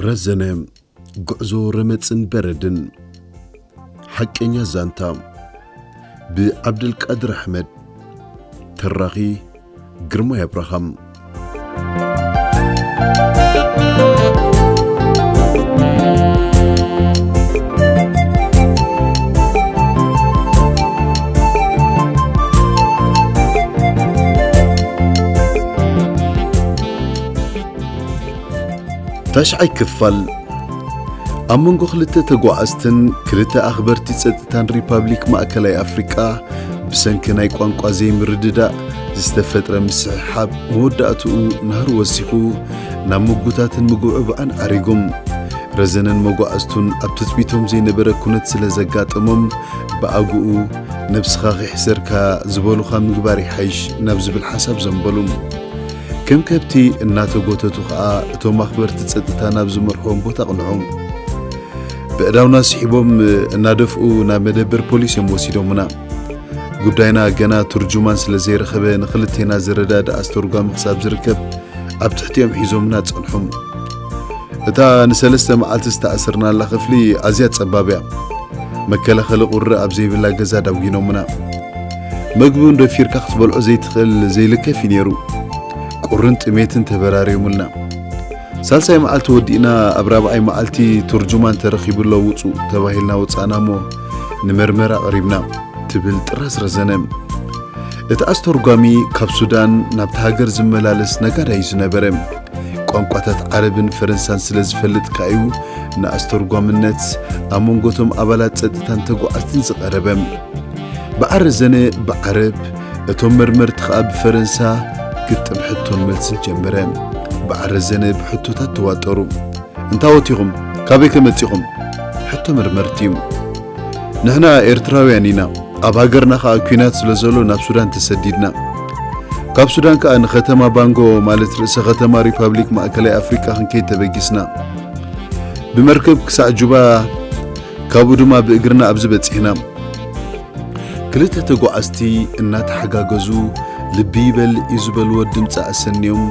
ረዘነ፣ ጉዕዞ ረመጽን በረድን። ሓቀኛ ዛንታ፣ ብዓብደልቃድር ኣሕመድ። ተራኺ፣ ግርማይ ኣብርሃም። ታሽዓይ ክፋል። ኣብ መንጎ ክልተ ተጓዓዝትን ክልተ ኣኽበርቲ ጸጥታን ሪፓብሊክ ማእከላይ ኣፍሪቃ ብሰንኪ ናይ ቋንቋ ዘይምርድዳእ ዝተፈጥረ ምስሕሓብ መወዳእትኡ ናህሪ ወሲኹ ናብ ምጉታትን ምጉብዕባዕን ዓሪጉ። ረዘነን መጓዕዝቱን ኣብ ትጽቢቶም ዘይነበረ ኩነት ስለ ዘጋጠሞም፣ ብኣግኡ ነብስኻ ከይሕሰርካ ዝበሉኻ ምግባር ይሓይሽ ናብ ዝብል ሓሳብ ዘንበሉ። ከም ከብቲ እናተጎተቱ ኸኣ እቶም ኣኽበርቲ ጸጥታ ናብ ዝመርሕዎም ቦታ ኣቕንዑ። ብእዳውና ስሒቦም እናደፍኡ ናብ መደበር ፖሊስ እዮም ወሲዶምና። ጉዳይና ገና ትርጁማን ስለ ዘይረኸበ ንኽልቴና ዝረዳድእ ኣስተርጓሚ ክሳብ ዝርከብ ኣብ ትሕቲኦም ሒዞምና ጸንሑ። እታ ንሰለስተ መዓልቲ ዝተኣስርናላ ክፍሊ ኣዝያ ጸባብ እያ። መከላኸሊ ቁሪ ኣብ ዘይብላ ገዛ ዳጒኖምና። መግቢ እውን ደፊርካ ክትበልዖ ዘይትኽእል ዘይልከፍ እዩ ነይሩ። ቁርን ጥሜትን ተበራርዮምልና። ሳልሳይ መዓልቲ ወዲእና ኣብ ራብዓይ መዓልቲ ትርጁማን ተረኺቡ ኣሎ ውጹእ ተባሂልና ወጻእና እሞ ንመርመራ ቀሪብና። ትብል ጥራዝ ረዘነ። እቲ ኣስተርጓሚ ካብ ሱዳን ናብቲ ሃገር ዝመላለስ ነጋዳይ እዩ ዝነበረ። ቋንቋታት ዓረብን ፈረንሳን ስለ ዝፈልጥ ከኣ እዩ ንኣስተርጓምነት ኣብ መንጎቶም ኣባላት ጸጥታን ተጓዓዝትን ዝቐረበ። በዓል ረዘነ ብዓረብ፣ እቶም መርመርቲ ከኣ ብፈረንሳ ግጥም ሕቶን መልስን ጀመረ። በዓል ረዘነ ብሕቶታት ተዋጠሩ። እንታዎት ኢኹም? ካበይ ከ መጺኹም? ሕቶ መርመርቲ እዩ። ንሕና ኤርትራውያን ኢና። ኣብ ሃገርና ኸኣ ኲናት ስለ ዘሎ ናብ ሱዳን ተሰዲድና። ካብ ሱዳን ከኣ ንኸተማ ባንጎ፣ ማለት ርእሰ ኸተማ ሪፓብሊክ ማእከላይ ኣፍሪቃ ክንከይድ ተበጊስና። ብመርከብ ክሳዕ ጁባ፣ ካብኡ ድማ ብእግርና ኣብዚ በጺሕና። ክልተ ተጓዓዝቲ እናተሓጋገዙ ልቢ ይበልዕ እዩ ዝበልዎ ድምፂ ኣሰንዮም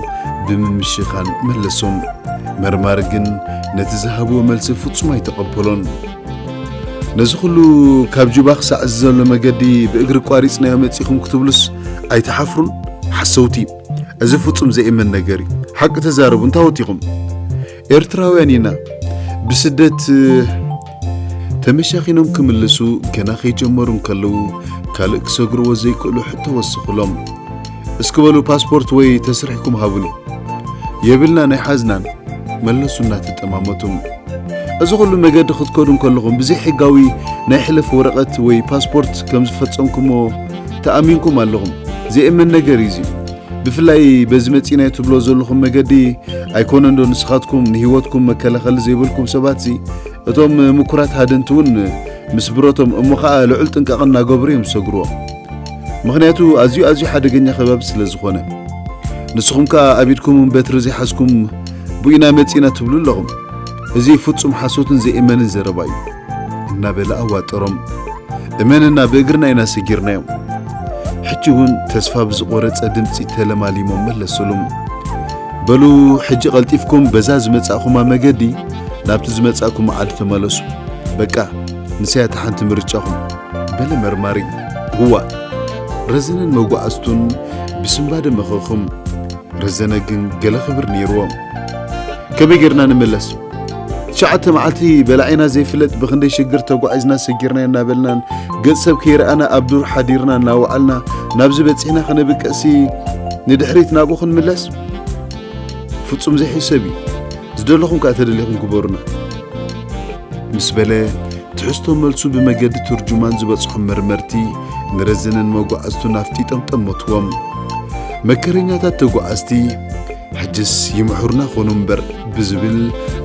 ብምምሽኻን መለሶም። መርማሪ ግን ነቲ ዝሃብዎ መልሲ ፍጹም ኣይተቐበሎን። ነዚ ኩሉ ካብ ጁባ ክሳዕ እዚ ዘሎ መገዲ ብእግሪ ቋሪጽናዮ መጺኹም ክትብሉስ ኣይትሓፍሩን? ሓሰውቲ! እዚ ፍጹም ዘእመን ነገር እዩ። ሓቂ ተዛረቡ፣ እንታይ ወቲኹም? ኤርትራውያን ኢና። ብስደት ተመሻኺኖም ክምልሱ ገና ከይጀመሩ እንከለዉ ካልእ ክሰግርዎ ዘይክእሉ ሕቶ ወስኹሎም። እስኪ በሉ ፓስፖርት ወይ ተስሪሕኩም ሃቡኒ። የብልናን ኣይሓዝናን፣ መለሱ እናተጠማመቱ። እዚ ኩሉ መገዲ ክትከዱ እንከለኹም ብዘይ ሕጋዊ ናይ ሕለፍ ወረቐት ወይ ፓስፖርት ከም ዝፈጸምኩሞ ተኣሚንኩም ኣለኹም። ዘእመን ነገር እዩ እዚ። ብፍላይ በዚ መጺናዮ ትብሎ ዘለኹም መገዲ ኣይኮነን ዶ ንስኻትኩም ንህይወትኩም መከላኸሊ ዘይብልኩም ሰባትሲ እቶም ምኩራት ሃደንቲ እውን ምስ ብረቶም እሞ ኸኣ ልዑል ጥንቃቐ እናገበሩ እዮም ዝሰግርዎ። ምኽንያቱ ኣዝዩ ኣዝዩ ሓደገኛ ከባቢ ስለ ዝኾነ። ንስኹም ከኣ ኣብ ኢድኩም እውን በትሪ ዘይሓዝኩም ቡኢና መጺና ትብሉ ኣለኹም። እዚ ፍጹም ሓሶትን ዘእመንን ዘረባ እዩ። እናበለ ኣዋጠሮም። እመንና ብእግርና ኢና ሰጊርናዮም። ሕጂ እውን ተስፋ ብዝቖረጸ ድምጺ ተለማሊሞም መለሱሉ። በሉ ሕጂ ቀልጢፍኩም በዛ ዝመጻእኩማ መገዲ ናብቲ ዝመጻእኩማ ዓዲ ተመለሱ። በቃ ንሳያ እታ ሓንቲ ምርጫኹም። በለ መርማሪ። እዋእ! ረዘነን መጓዕዝቱን ብስንባደ መኸኹም። ረዘነ ግን ገለ ክብር ነይርዎ። ከመይ ጌርና ንመለስ? ትሽዓተ መዓልቲ በላዒና ዘይፍለጥ ብኽንደይ ሽግር ተጓዒዝና ሰጊርና እናበልናን ገጽ ሰብ ከይረኣና ኣብ ዱር ሓዲርና እናወዓልና ናብዚ በጺሕና ክነብቅዕሲ ንድሕሪት ናብኡ ክንምለስ? ፍጹም ዘይሕሰብ እዩ። ዝደለኹም ከኣ ተደሊኹም ግበሩና። ምስ በለ ትሕዝቶ መልሱ ብመገዲ ትርጁማን ዝበጽሖም መርመርቲ ንረዘነን መጓዕዝቱን ኣፍጢጦም ጠመትዎም። መከረኛታት ተጓዓዝቲ ሕጅስ ይምሕሩና ኾኑ እምበር ብዝብል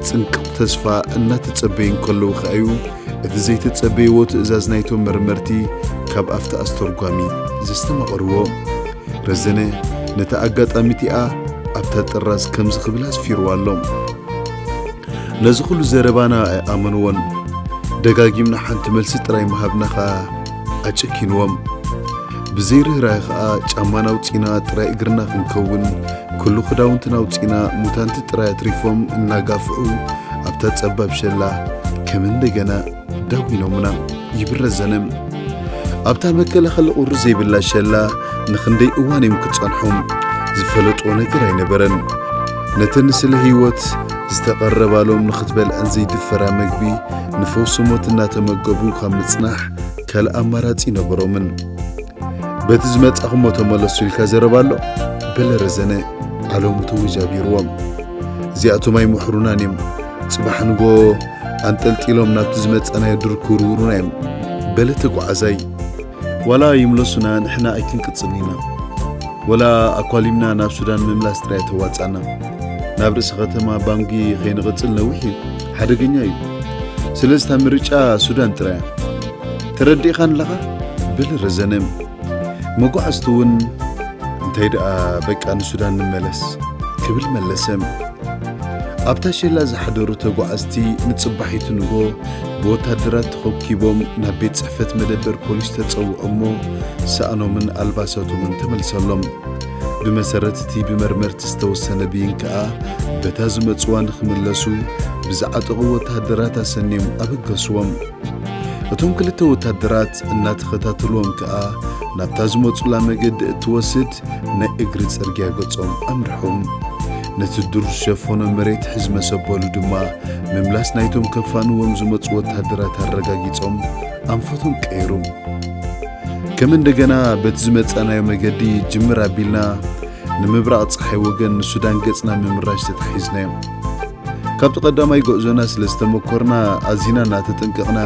ጽንቅቕ ተስፋ እናተጸበዩ እንከለዉ ከኣዩ እቲ ዘይተጸበይዎ ትእዛዝ ናይቶም መርመርቲ ካብ ኣፍቲ ኣስተርጓሚ ዘስተማቐርዎ። ረዘነ ነታ ኣጋጣሚ እቲኣ ኣብታ ጥራዝ ከምዚ ክብል ኣስፊርዋ ኣሎ። ነዚ ኩሉ ዘረባና ኣይኣመንዎን። ደጋጊምና ሓንቲ መልሲ ጥራይ ምሃብና ኸኣ ኣጨኪንዎም። ብዘይ ርህራሄ ኸኣ ጫማና ኣውጺና ጥራይ እግርና ክንከውን፣ ኩሉ ክዳውንትና ኣውጺና ሙታንቲ ጥራይ ኣትሪፎም እናጋፍዑ ኣብታ ጸባብ ሸላ ከም እንደገና ደው ኢሎምና። ይብረዘነ ኣብታ መከላኸሊ ቁሪ ዘይብላ ሸላ ንኽንደይ እዋን እዮም ክጸንሑ? ዝፈለጥዎ ነገር ኣይነበረን። ነተን ስለ ህይወት ዝተቐረባሎም ንኽትበልዐን ዘይድፈራ መግቢ ንፈውሲ ሞት እናተመገቡ ካብ ምጽናሕ ካልእ ኣማራጺ ነበሮምን። በቲ ዝመጻኹሞ ተመለሱ ኢልካ ዘረባ ኣሎ? በለ ረዘነ ዓለሙ ተወጃቢርዎም። እዚኣቶም ኣይምሕሩናን እዮም። ጽባሕ ንጎ ኣንጠልጢሎም ናብቲ ዝመጻናዮ ዱር ክውርውሩና እዮም። በለ ተጓዓዛይ። ዋላ ይምለሱና ንሕና ኣይክንቅጽልን ኢና። ወላ ኣኳሊምና ናብ ሱዳን ምምላስ ጥራይ ተዋጻና። ናብ ርእሲ ከተማ ባንጊ ከይንቕጽል ነዊሕ እዩ። ሓደገኛ እዩ። ስለዚ እታ ምርጫ ሱዳን ጥራይ እያ። ተረዲእኻን ኣለኻ? በለ ረዘነ። መጓዕዝቲ እውን እንታይ ደኣ በቃ ንሱዳን ንመለስ ክብል መለሰ። ኣብታ ሸላ ዝሓደሩ ተጓዓዝቲ ንጽባሒቱ ንጎ ብወታደራት ተኸብኪቦም ናብ ቤት ጽሕፈት መደበር ፖሊስ ተጸውዖ እሞ ሰእኖምን ኣልባሳቶምን ተመልሰሎም። ብመሰረት እቲ ብመርመርቲ ዝተወሰነ ብይን ከኣ በታ ዝመጽዋ ንኽምለሱ ብዝዓጠቑ ወታደራት ኣሰንዮም ኣበገስዎም። እቶም ክልተ ወታደራት እናተኸታተልዎም ከኣ ናብታ ዝመጹላ መገዲ እትወስድ ናይ እግሪ ጽርግያ ገጾም ኣምርሑ። ነቲ ዱር ዝሸፈኖ መሬት ሕዝመ ሰበሉ ድማ ምምላስ ናይቶም ከፋንዎም ዝመጹ ወታደራት ኣረጋጊጾም ኣንፈቶም ቀይሩ። ከም እንደገና በቲ ዝመጻናዮ መገዲ ጅምር ኣቢልና ንምብራቕ ጸሓይ ወገን ንሱዳን ገጽና ምምራሽ ተታሒዝናዮ። ካብቲ ቀዳማይ ጉዕዞና ስለ ዝተመኮርና ኣዚና እናተጠንቀቕና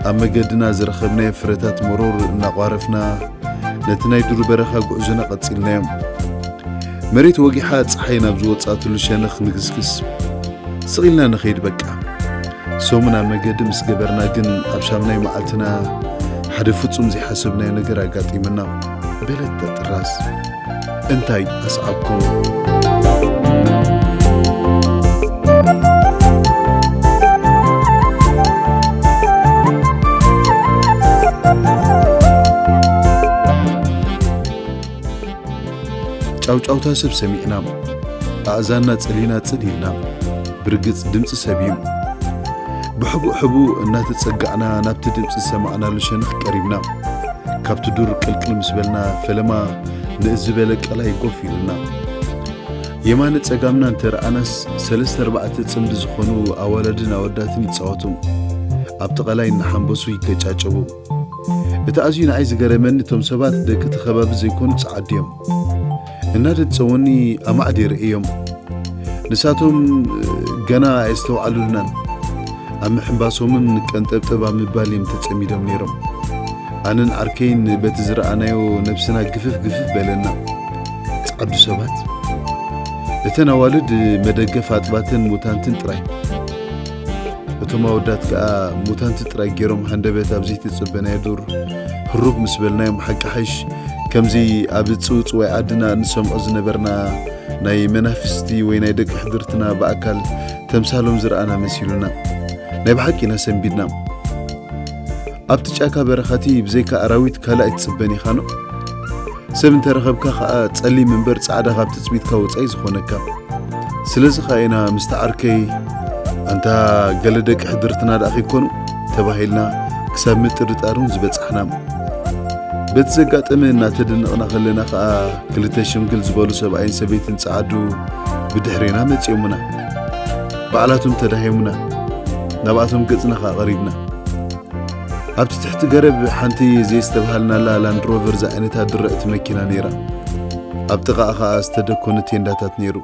ኣብ መገድና ዝረኸብናዮ ፍረታት መሮር እናቋረፍና ነቲ ናይ ዱር በረኻ ጉዕዞና ቀጺልናዮ። መሬት ወጊሓ ጸሓይ ናብ ዝወጻእትሉ ሸነኽ ንግስግስ። ስቕ ኢልና ንኸይድ በቃ። ሰሙን ኣብ መገዲ ምስ ገበርና ግን ኣብ ሻምናይ መዓልትና ሓደ ፍጹም ዘይሓሰብናዮ ነገር ኣጋጢሙና። በለት ተጥራስ። እንታይ ኣስዓብኩም? ጫውጫውታ ሰብ ሰሚዕና፣ ኣእዛንና ጸሊና ጽን ኢልና። ብርግጽ ድምጺ ሰብ እዩ። ብሕቡእ ሕቡእ እናተጸጋዕና ናብቲ ድምጺ ዝሰማዕናሉ ሸነኽ ቀሪብና። ካብቲ ዱር ቅልቅል ምስ በልና ፈለማ ንእስ ዝበለ ቀላይ ጎፍ ኢሉና። የማነ ጸጋምና እንተ ረኣናስ ሰለስተ ኣርባዕተ ጽምዲ ዝኾኑ ኣዋላድን ኣወዳትን ይጻወቱ። ኣብቲ ቀላይ እናሓንበሱ ይገጫጨቡ። እቲ ኣዝዩ ንዓይ ዝገረመኒ እቶም ሰባት ደቂ እቲ ከባቢ ዘይኮኑ ጸዓዱ እዮም። እናደጸወኒ ኣማዕድ ይርእዮም። ንሳቶም ገና ኣየስተውዓሉልናን። ኣብ ምሕንባሶምን ቀንጠብጠብ ኣብ ምባል እዮም ተጸሚዶም ነይሮም። ኣነን ዓርከይን በቲ ዝረኣናዮ ነብስና ግፍፍ ግፍፍ በለና። ጸዓዱ ሰባት። እተን ኣዋልድ መደገፍ ኣጥባትን ሙታንትን ጥራይ። እቶም ኣወዳት ከኣ ሙታንቲ ጥራይ ገይሮም ሃንደበት ኣብ ዘይተጸበናዮ ዱር ህሩብ ምስ በልናዮም ሓቂ ሓይሽ ከምዚ ኣብ ጽውጽዋይ ዓድና እንሰምዖ ዝነበርና ናይ መናፍስቲ ወይ ናይ ደቂ ሕድርትና ብኣካል ተምሳሎም ዝረኣና መሲሉና። ናይ ብሓቂ ኢና ሰንቢድና። ኣብቲ ጫካ በረኻቲ ብዘይካ ኣራዊት ካልእ ኣይትጽበን ኢኻ ኖ? ሰብ እንተረኸብካ ኸኣ ጸሊም እምበር ጻዕዳ ካብ ትጽቢትካ ወጻኢ ዝኾነካ። ስለዚ ኸኣ ኢና ምስቲ ዓርከይ ኣንታ ገለ ደቂ ሕድርትና ደኣ ከይኮኑ ተባሂልና ክሳብ ምጥርጣር እውን ዝበጻሕና። በቲ ዘጋጠመ እናተደነቕና ከለና ኸኣ ክልተ ሽምግል ዝበሉ ሰብኣይን ሰበይትን ጸዓዱ ብድሕሬና መጺኦምና። ባዕላቶም ተዳሂሙና ናብኣቶም ገጽና ኸኣ ቀሪብና። ኣብቲ ትሕቲ ገረብ ሓንቲ ዘየስተብሃልናላ ላንድ ሮቨር ዝዓይነታ ድርዕቲ መኪና ነይራ። ኣብ ጥቓኣ ኸኣ ዝተደኮነ ቴንዳታት ነይሩ።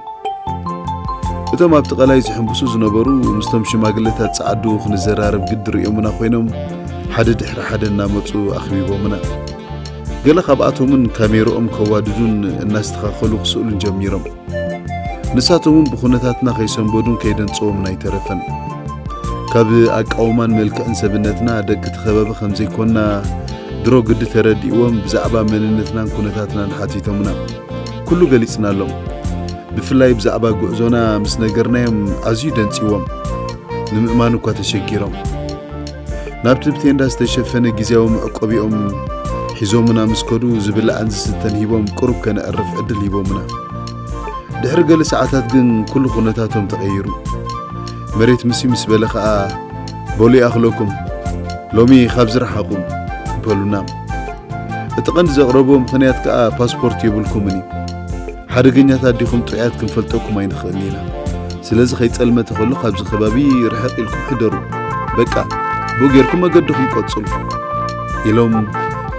እቶም ኣብቲ ቀላይ ዝሕንብሱ ዝነበሩ ምስቶም ሽማግለታት ጸዓዱ ክንዘራረብ ግዲ ርእዮምና ኮይኖም ሓደ ድሕሪ ሓደ እናመጹ ኣኽቢቦምና። ገለ ካብኣቶም እውን ካሜርኦም ከዋድዱን እናስተኻኸሉ ክስእሉን ጀሚሮም። ንሳቶም እውን ብኹነታትና ከይሰንበዱን ከይደንጸዎምን ኣይተረፈን። ካብ ኣቃውማን መልክዕን ሰብነትና ደቂ እቲ ከባቢ ከም ዘይኮንና ድሮ ግዲ ተረዲእዎም ብዛዕባ መንነትናን ኩነታትናን ሓቲቶምና። ኩሉ ገሊጽናሎም። ብፍላይ ብዛዕባ ጉዕዞና ምስ ነገርናዮም ኣዝዩ ደንጺዎም። ንምእማን እኳ ተሸጊሮም። ናብቲ ብቴንዳ ዝተሸፈነ ግዝያዊ መዕቆቢኦም ሒዞምና ምስ ከዱ ዝብላዕን ዝስተን ሂቦም ቁሩብ ከነዕርፍ ዕድል ሂቦምና። ድሕሪ ገለ ሰዓታት ግን ኩሉ ኩነታቶም ተቐይሩ። መሬት ምሲ ምስ በለ ከኣ፣ በሉ ይኣኽለኩም፣ ሎሚ ካብዚ ረሓቑ በሉና። እቲ ቀንዲ ዘቕረብዎ ምኽንያት ከኣ ፓስፖርት የብልኩምን እዩ። ሓደገኛታት ዲኹም ጥዑያት ክንፈልጠኩም ኣይንኽእልን ኢና። ስለዚ ከይጸልመተ ከሎ ካብዚ ከባቢ ርሕቕ ኢልኩም ሕደሩ። በቃ፣ ብኡ ጌርኩም መገድኹም ቀጽሉ ኢሎም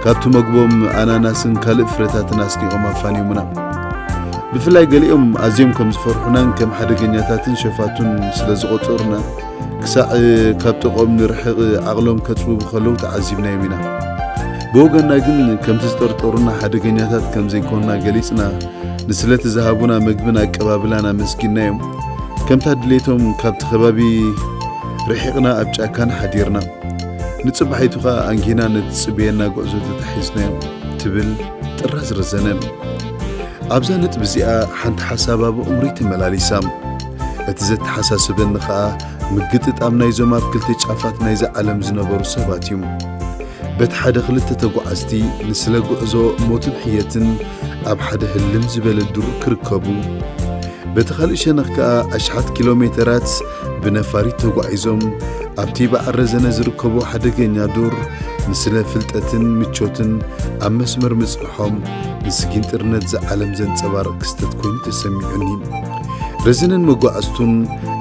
ካብቲ መግቦም ኣናናስን ካልእ ፍረታትን ኣስኒቖም ኣፋንዮምና። ብፍላይ ገሊኦም ኣዝዮም ከም ዝፈርሑናን ከም ሓደገኛታትን ሸፋቱን ስለ ዝቖጸሩና፣ ክሳዕ ካብ ጥቕኦም ንርሕቕ ዓቕሎም ከጽብቡ ከለዉ ተዓዚብናዮም ኢና። ብወገንና ግን ከምቲ ዝጠርጠሩና ሓደገኛታት ከም ዘይኮንና ገሊጽና፣ ንስለቲ ዝሃቡና መግብን ኣቀባብላን ኣመስጊንናዮም። ከምታ ድሌቶም ካብቲ ከባቢ ርሒቕና ኣብ ጫካን ሓዲርና። ንጽባሒቱ ኸኣ ኣንጊህና ነቲ ጽበየና ጉዕዞ ተታሒዝናዮ ትብል ጥራዝ ረዘነ። ኣብዛ ነጥቢ እዚኣ ሓንቲ ሓሳብ ኣብ ኣእምሮይ ተመላሊሳ። እቲ ዘተሓሳስበኒ ኸኣ ምግጥጣም ናይዞም ኣብ ክልተ ጫፋት ናይዛ ዓለም ዝነበሩ ሰባት እዩ። በቲ ሓደ ክልተ ተጓዓዝቲ ንስለ ጉዕዞ ሞትን ሕየትን ኣብ ሓደ ህልም ዝበለ ዱር ክርከቡ፣ በቲ ካልእ ሸነኽ ከኣ ኣሽሓት ኪሎ ሜተራት ብነፋሪት ተጓዒዞም ኣብቲ በዓል ረዘነ ዝርከቦ ሓደገኛ ዱር ንስለ ፍልጠትን ምቾትን ኣብ መስመር ምጽንሖም ንስጊንጥርነት እዛ ዓለም ዘንጸባርቕ ክስተት ኮይኑ ተሰሚዑኒ። ረዘነን መጓዕዝቱን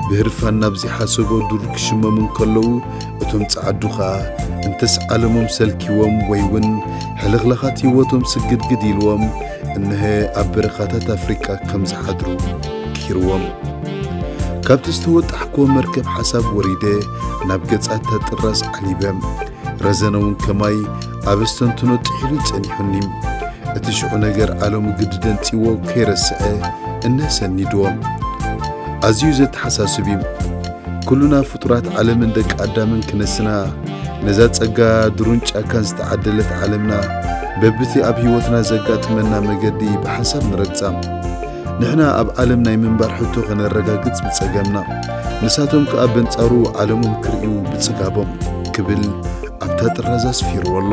ብህርፋን ናብ ዘይሓሰቦ ዱር ክሽመሙ እንከለዉ፣ እቶም ጸዓዱ ኸኣ እንተስ ዓለሞም ሰልኪዎም ወይ እውን ሕልኽላኻት ህይወቶም ስግድግድ ኢልዎም፣ እነሀ ኣብ በረኻታት ኣፍሪቃ ከም ዝሓድሩ ክሂርዎም። ካብቲ ዝተወጣሕክዎ መርከብ ሓሳብ ወሪደ ናብ ገጻታ ጥራዝ ዓሊበ። ረዘነ እውን ከማይ ኣብ ኣስተንትኖ ጥሒሉ ጸኒሑኒ። እቲ ሽዑ ነገር ዓለሙ ግዲ ደንጺዎ ከይረስዐ እነሀ ሰኒድዎ። ኣዝዩ ዘተሓሳስብ እዩ። ኩሉና ፍጡራት ዓለምን ደቂ ኣዳምን ክነስና፣ ነዛ ጸጋ ዱርን ጫካን ዝተዓደለት ዓለምና፣ በብቲ ኣብ ህይወትና ዘጋጥመና መገዲ ብሓንሳብ ንረግጻ። ንሕና ኣብ ዓለም ናይ ምንባር ሕቶ ከነረጋግጽ ብጸገምና፣ ንሳቶም ከኣ በንጻሩ ዓለሞም ክርእዩ ብጽጋቦም ክብል ኣብታ ጥራዝ ኣስፊርዎ ኣሎ።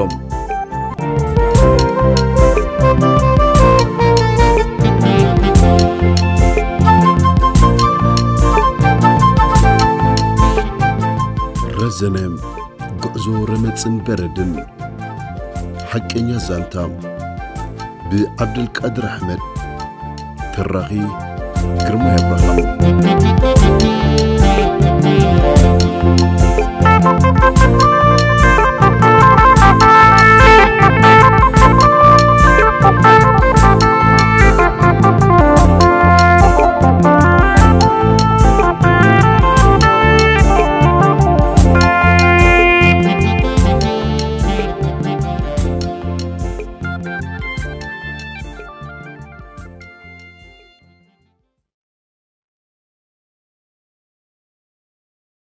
ረዘነ፣ ጉዕዞ ረመጽን በረድን። ሓቀኛ ዛንታ ብዓብደልቃድር ኣሕመድ። ተራኺ ግርማይ ኣብርሃም።